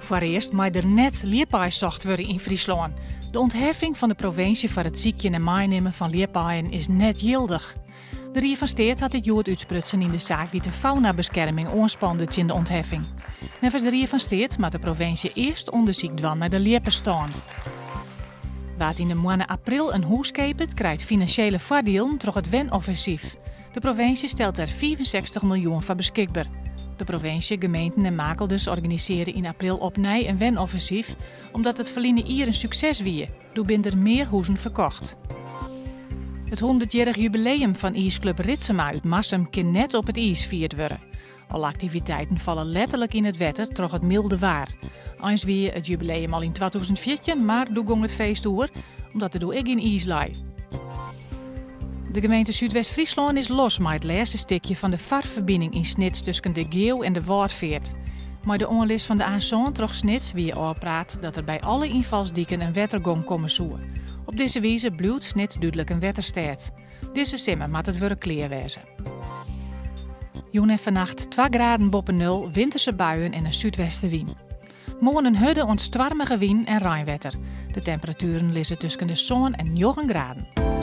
Foarearst mei der net ljipaaisocht wurde yn Fryslân. De ûntheffing fan de provinsje foar it sykjen en meinimmen fan ljipaaien is net jildich. De Rie fan Steat hat dit hjoed útsprutsen yn de saak dy't de Faunabeskerming oanspande tsjin de ûntheffing. Neffens de Rie fan Steat moat de provinsje earst ûndersyk dwaan nei de ljippestân. Wa't yn de moanne april in hûs keapet, krijt finansjele foardielen troch it wenoffensyf. De provinsje stelt der 65 miljoen foar beskikber. De provinsje, gemeenten en makelders organisearje yn april opnij in wenoffensyf, omdat it ferline jier in sukses wie. Doe binne der mear huzen ferkocht. It hûndertjierrich jubileum fan iisklup Ritsema út Marsum kin net op it iis fierd wurde. Alle aktiviteiten falle letterlik yn it wetter troch it mylde waar. Eins wie it jubileum al yn 2014, mar doe gong it feest oer, omdat der doe ek gjin iis lei. De gemeente Súdwest-Fryslân is los mei it lêste stikje fan de farferbining yn Snits tusken de Geeuw en de Wâldfeart. Mei de oanlis fan de A sân troch Snits wie ôfpraat dat der by alle ynfalsdiken in wettergong komme soe. Op dizze wize bliuwt Snits dúdlik in wetterstêd. Dizze simmer moat it wurk klear wêze. Jûn en fannacht 2 graden boppe nul, winterse buien en in súdwestewyn. Moarn in hurde oant stoarmige wyn en reinwetter. De temperatueren lizze tusken de sân en njoggen graden.